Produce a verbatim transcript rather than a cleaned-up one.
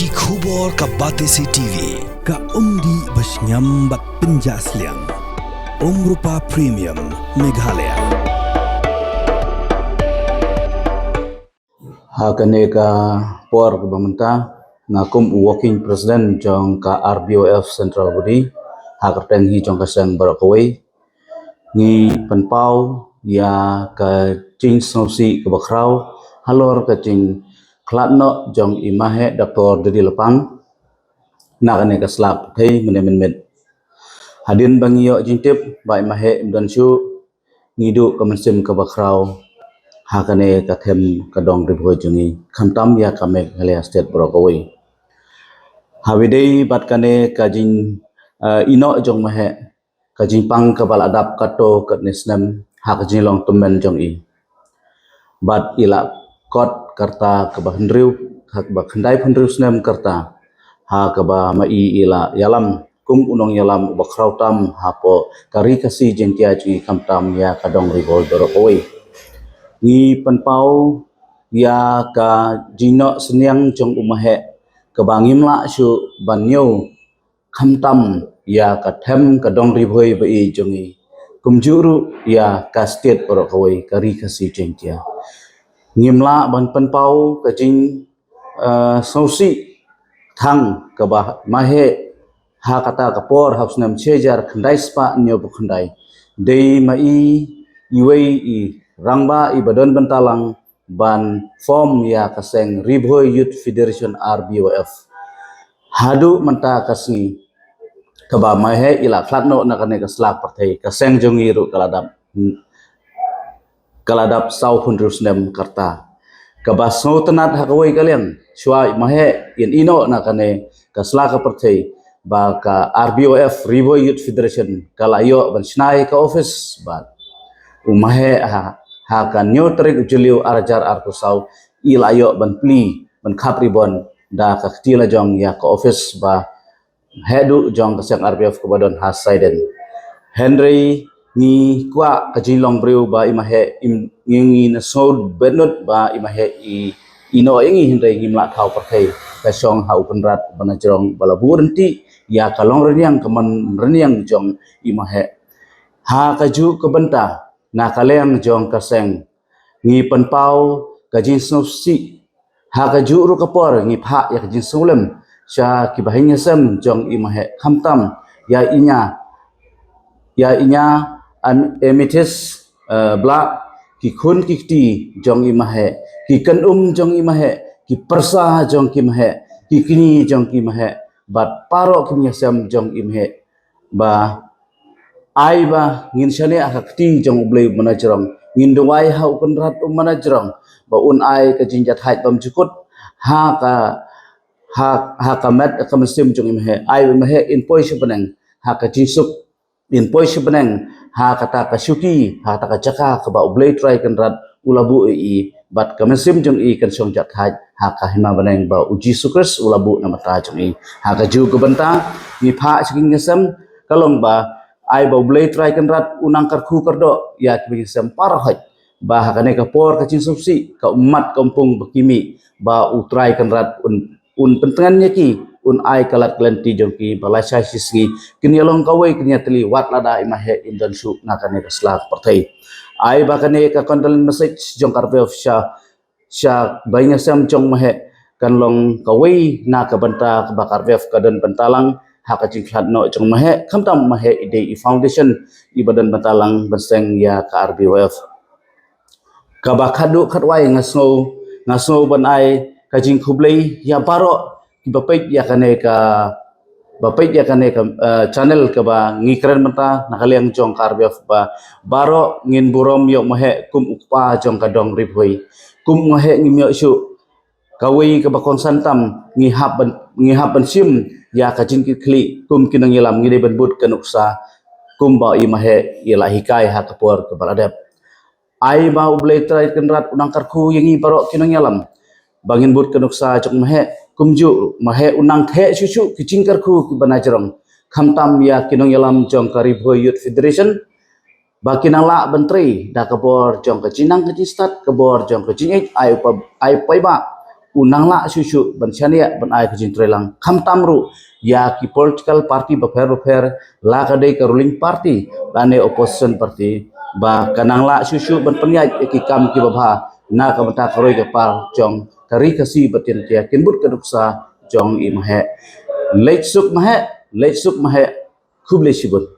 Ki khubor ka Batesi T V, ka umdih ba shngiam bad pynjah sliang. Umrupa Premium, Meghalaya. Ha kane ka por kaba mynta, nga kum u working president jong ka R B Y F Central Body, ha ka kyrteng hi jong ka seng baroh kawei, ngi pynpaw ïa ka jingsngewsih kaba khraw halor ka jingkhlad noh jong i Maheh Doktor Didi Lapang na kane ka sla pyrthei mynne mynmiet. Hadien ba ngi ïoh jingtip ba i Maheh im don shuh, ngi duh ka mynsiem kaba khraw ha kane ka them ka dong Ri Bhoi jong ngi, khamtam ïa ka Meghalaya State baroh kawei. Haba ïadei bad kane ka jing, eh, ïehnoh jong Maheh, ka jingpang kaba la dap katto katne snem ha ka jinglong tymmen jong i. Bad i la kot ka rta kaba hynriew, ha kaba khyndaiphew hynriew snem ka rta, ha kaba ma i i la ïalam kum u nongïalam uba khraw tam hapoh ka Ri Khasi Jaiñtia jong ngi, khamtam ïa ka dong Ri Bhoi baroh kawei. Ngi pynpaw ïa ka jingnoh synñiang jong u Maheh kaba ngim lah shuh ban ñiew, khamtam ïa ka them ka dong Ri Bhoi ba i jong ngi, kumjuh ruh ïa ka state baroh kawei, ka Ri Khasi Jaiñtia. Ngim lah ban pynpaw ka jing, eh, sngewsih tang kaba Maheh ha kata ka por, ha u snem shi hajar khyndai spah hynñiewphew khyndai, dei ma i iwei i rangbah iba don bynta lang ban form ïa ka seng Ri Bhoi Youth Federation, R B Y F. Haduh mynta ka sngi kaba Maheh i la khlad noh na kane ka sla pyrthei, ka seng jong ngi ruh ka la dap, ka la dap sawphew hynriew snem ka rta. Kaba sngewtynnat ha kawei ka liang, shuwa i Maheh in ïehnoh na kane ka sla ka pyrthei, ba ka R B Y F, Ri Bhoi Youth Federation, ka la ïoh ban shna ïa ka office, bad u Maheh ha, ha ka hynñiew tarik u Jylliew ar hajar arphew saw, i la ïoh ban plie, ban khap ribbon da ka kti la jong ïa ka office ba heh duh jong ka seng R B Y F kaba don ha Saiden. Hynrei ngi kwah ka jinglong briew ba i Maheh im, ngi, ngi na sngew bynnud ba i Maheh i, i ïehnoh ïa ngi, hynrei ngim lah thaw pyrthei. Ka shong ha u Kynrad ba na jrong ba la buh ryntih ïa ka long rynïeng, ka mon rynïeng jong i Maheh. Ha kajuh ka bynta, na ka liang jong ka seng, ngi pynpaw ka jingsngewsih. Ha kajuh ruh ka por, ngi phah ïa ka jingsngewlem sha ki bahaïing hasem jong i Maheh, khamtam ïa i ñia, ïa i ñia Am-, Amethyst, eh, Blah, ki khun ki kti jong i Maheh, ki kynum jong i Maheh, ki pyrsa jong ki Maheh, ki kñi jong ki Maheh, bad baroh ki bahaïing hasem jong i Maheh, ba ai ba ngin shaniah ha ka kti jong U Blei uba na jrong, ngin duwai ha u Kynrad uba na jrong ba un ai ka jingjahthait bymjukut ha ka, ha, ha ka met ka mynsiem jong i Maheh, ai ba i Maheh in poi sha bneng ha ka jingsuk, in poi sha bneng ha kata ka shuki, ha kata ka jaka kaba U Blei Trai Kynrad u la buh ïa i, bad ka mynsiem jong i kan shong jahthait ha ka hima bneng ba U Jisu Khrist u la buh na bynta jong i. Ha kajuh ka bynta, ngi phah sha ki bahaïing hasem, ka long ba ai ba U Blei Trai Kynrad un nang kyrkhu kyrdoh ïa ki bahaïing hasem baroh, ba ha kane ka por ka jingsngewsih, ka ummat ka umpung ba ki mih, ba U Trai Kynrad un, un pyntngen ïa ki, un ai ka lad ka lynti jong ki ba lashai shisngi kin ïa long kawei, kin ïa tylli wat lada i Maheh im don shuh na kane ka sla ka pyrthei. Ai ba kane ka condolence message jong ka R B Y F sha, sha bahaïing hasem jong Maheh kan long kawei na ka bynta kaba ka R B Y F ka don bynta lang ha ka jingkhlad noh jong Maheh, khamtam Maheh i dei i foundation iba don bynta lang ban seng ïa ka R B Y F. Kaba khadduh khadwai nga sngew, nga sngew ban ai ka jingkhublei ïa baroh kiba peit ïa kane ka, ba peit ïa kane ka, eh, channel kaba ngi kren mynta na ka liang jong ka R B Y F, ba baroh ngin burom ïa u Maheh kum u kpa jong ka dong Ri Bhoi. Kum u Maheh ngim ïoh shuh kawei kaba kongsan tam, ngi hap ban, ngi hap ban shim ïa ka jingkitkhlieh kum ki nongïalam, ngi dei ban bud ka nuksa kumba i Maheh i la hikai ha ka por kaba la dep. Ai ba U Blei Trai Kynrad un nang kyrkhu ïa ngi baroh ki nongïalam ba ngin bud ka nuksa jong Maheh, kumjuh Maheh un nang theh shuh shuh ki jingkyrkhu kiba na jrong, khamtam ïa ki nongïalam jong ka Ri Bhoi Youth Federation, ba kin nang lah ban trei da ka bor jong ka jingnang ka jingstad, ka bor jong ka jingïeit, ai u pa, ai u paidbah u nang lah shuh shuh ban shaniah ban ai ka jingtreilang, khamtam ruh ïa ki political party bapher bapher, la ka dei ka ruling party lane opposition party, ba ka nang lah shuh shuh ban pynïaid ïa ki kam kiba bha na ka bynta ka roi ka par jong ka ri Khasi bad Jaiñtia, kin bud ka nuksa jong i Maheh. Leit suk Maheh, leit suk Maheh. Khublei shibun.